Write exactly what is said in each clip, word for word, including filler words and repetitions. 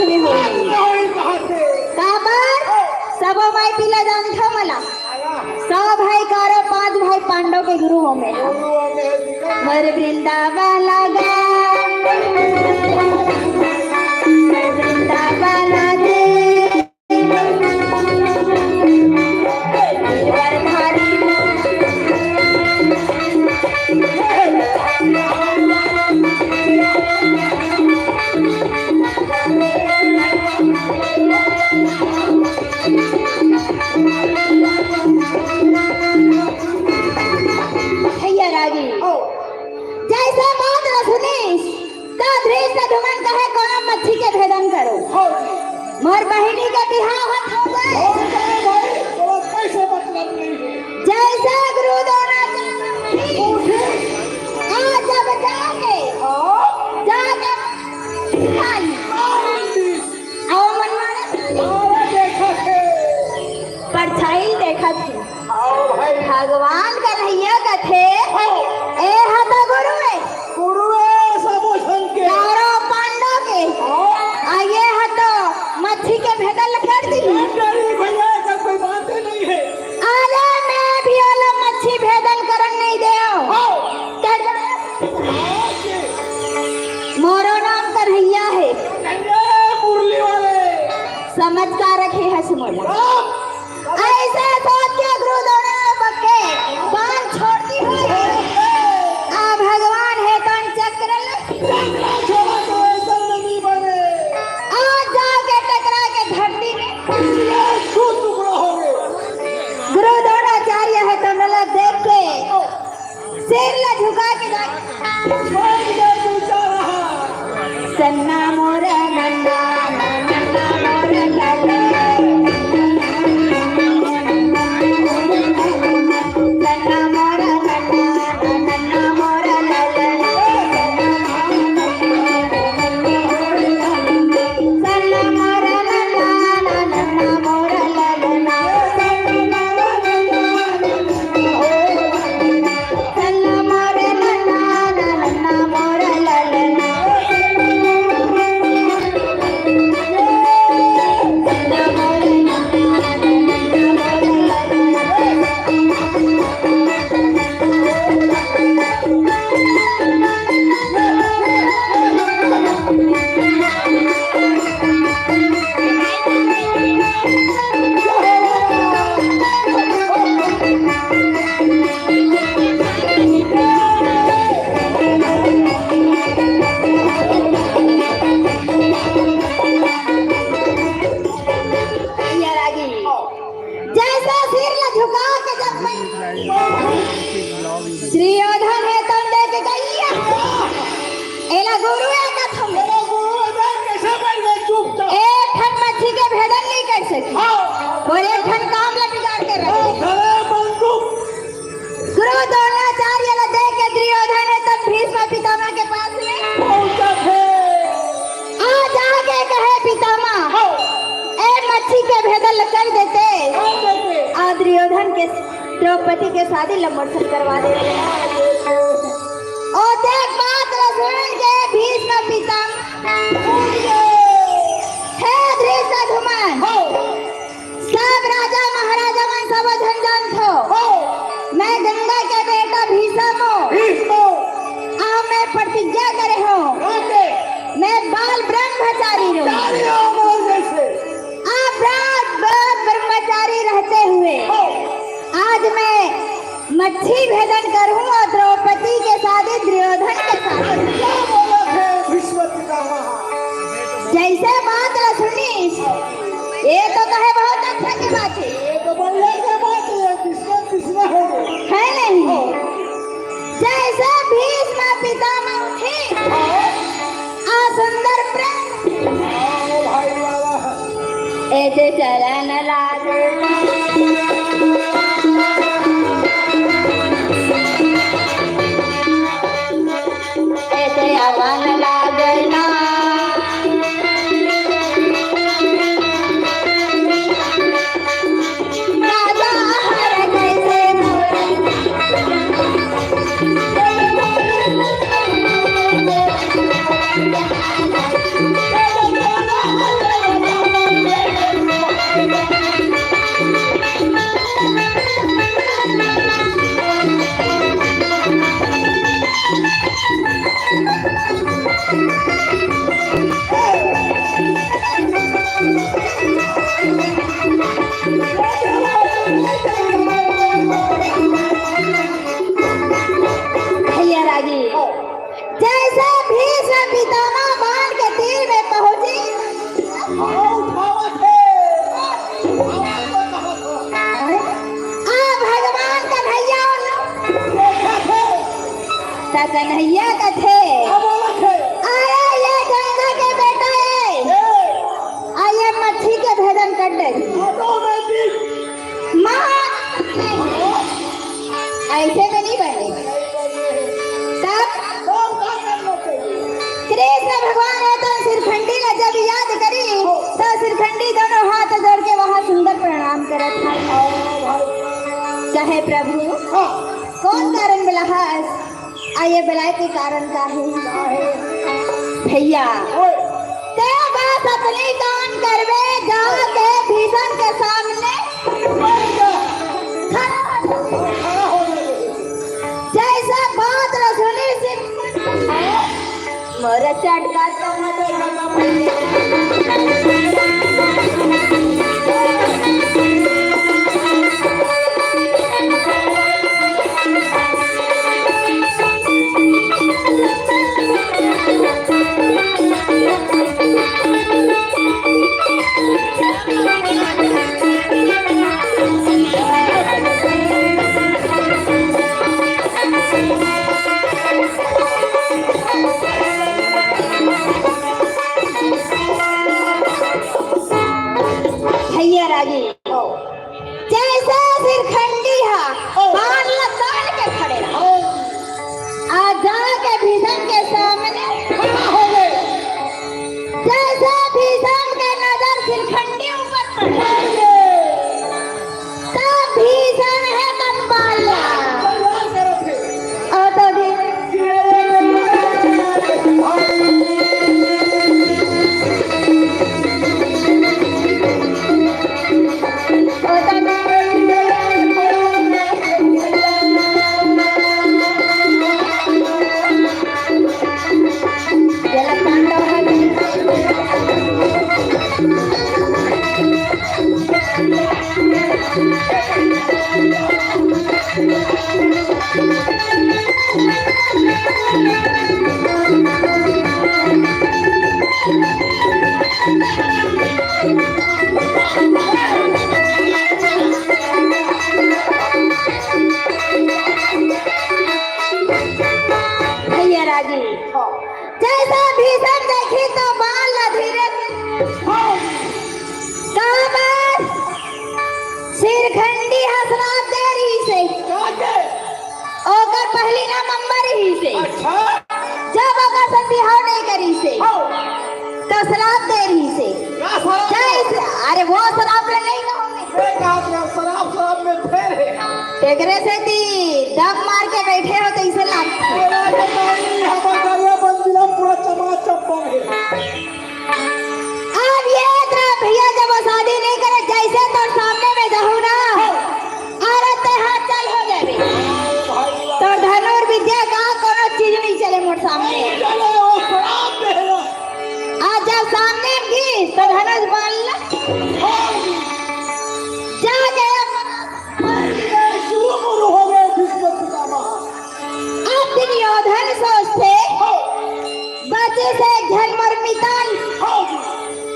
में होही। काबर? सबो माई पीला जानथव मला। सौ भाई कौरव, पांच भाई पांडव के गुरु हो में। मोर वृंदावन लगा, मोर वृंदावन लगा। भैया रागी, जइसे बात ल सुनिस, त धृष्टद्युमन कहे, कोनो मच्छी के भेदन करो। मोर बहिनी के बिहाव होत हवे। जइसे गुरु द्रोणाचार्य आ जब जाके, जाके खाली। अउ मन मारे परछाई देखत हे। भगवान कन्हैया कथे, ए ह तो गुरु हे। गुरु हे सबो झन के। कौरव पांडव के। आ ये ह तो मच्छी के भेदन ल कर दिही। भैया, एकर कोई बाते नहीं हे। अरे मैं भी ओला मच्छी भेदन करन नहीं देव। कर दे। मोरो नाम कन्हैया हे। मुरली वाले। समझ का रखे हस मोला। अइसे सोच के गुरु द्रोण बके बाण छोड़ दिस। आ भगवान हे तोन चक्र ल। आ जाके टकरा के धरती में। गुरु द्रोणाचार्य हे तोन ल देख के सिर ला झुका के जा। सन्ना मोरा नन्ना, नन्ना मोरा नन्ना। सन्ना मोरा नन्ना, नन्ना मोरा नन्ना। जइसे सिर ला झुका के जब मैं दुर्योधन हे तोन देख के कहिया, एला गुरु हे कथों। एक ठन मच्छी के भेदन नहीं कर सके। हाँ। अउ एक ठन काम ला बिगाड़ के रखे। गुरु द्रोणाचार्य ला देख के दुर्योधन हे तोन भीष्म पितामह के पास में पहुंचत हे। आ जाके कहे, पितामह, हाँ। ए मच्छी के भेदन ल कर देते। कर देते। आ दुर्योधन के द्रौपदी के शादी ल मोर संग करवा देते। अउ देख बात ल सुन के भीष्म पितामह, हे धृष्टद्युमन, हाँ। सब राजा महाराजा मन सब झन जानथो। हो। मैं गंगा के बेटा भीष्म हों। भीष्म। अउ मैं प्रतिज्ञा करे हों। ओके। मैं बाल ब्रह्मचारी रहूं। चारी हो बोल जैसे। आप रात भर ब्रह्मचारी रहते हुए हो। आज मैं मच्छी भेदन करहूं अउ द्रौपदी के शादी दुर्योधन के साथ। क्या बोला है भीष्म पितामह? जइसे बात ला सुनिस, ए तो कहे बहुत अच्छा के बात हे। ये तो बढ़िया के बात हे, ये किसका किसका है ये? है नहीं? हाँ। जइसे भीष्म पितामह थे, हाँ। आ सुंदर प्रेम। हाँ, भाई वाला। एते चलन लागे। एते अवन लागे ना। राजा हर कैसे मोरे। प्रभु, हाँ। कौन कारण बलाहस? आ ये बलाय के कारण का हे? का हे? भैया, ओए। ते बस अतनी दान करबे, जाके भीषण के सामने खड़ा हो जा। खड़ा हो जा। जैसा बात रसुली से मोर चटका तो मत भैया रागी, जैसे शिखंडी हा, बाण ला तान के खड़े रहा। आ जाके भीषण के सामने खड़ा हो गए। जैसे भीषण के नजर शिखंडी ऊपर पड़ गए। तब भीषण हे कंपाला। तैयार करत हे। ओ तो भी। ओ तो भी। भैया रागी, जैसा भीषण देखी तो बाण ला धीरे से काबर? शिखंडी हा श्राप दे रहिसे। काहे? ओकर पहली नाम अंबर रहिसे। अच्छा। जब ओकर से बिहाव नहीं करिसे, हाँ। तो श्राप दे रहिसे। का श्राप? जैसे, अरे वो श्राप ले नहीं कहोगे। ए, का श्राप? श्राप, श्राप में फेर हे। तेकरे सेती दम मार के बैठे हो तो इसे लागथे। अरे, ये तो नहीं, हमर घरे बंदिला पूरा चमाचम बम हे। अब ये तरह भैया जब शादी नहीं करे, जैसे तोर सामने में जाहू ना, अरे ते हाथ चल हो जाबे। तोर धनुर्विद्या का कोनो चीज नहीं चले मोर सामने। चलो, श्राप दे रहा। आज जब सामने की तो धनुष बाण ला। जाके शुरू हो गए भीष्म पितामह। अब दुर्योधन सोचथे, बचे से एक झन मोर मितान। हाँ जी।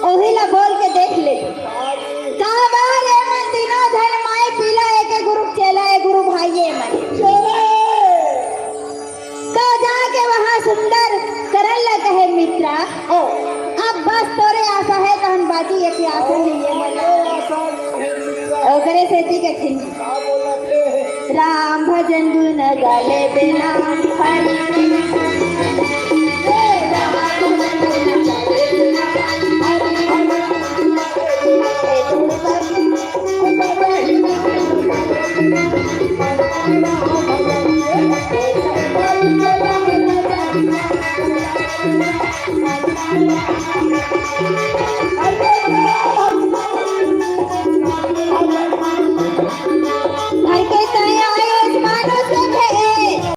ओही ला बोल के देख ले। हाँ जी। काबर ए मन तीनों झन माई पीला, एक गुरु चेला, एक गुरु भाई ए मन। चले। तो जाके वहाँ सुंदर करन ला कहे, मित्रा, हाँ। अब बस तोरे आशा हे, तहन बाकी एक आशा नहीं हे। हाँ, ये आशा नहीं हे, मित्रा। ओकरे सेती कथिन। का बोलत हे? राम भजन गुण गाले बिना हरि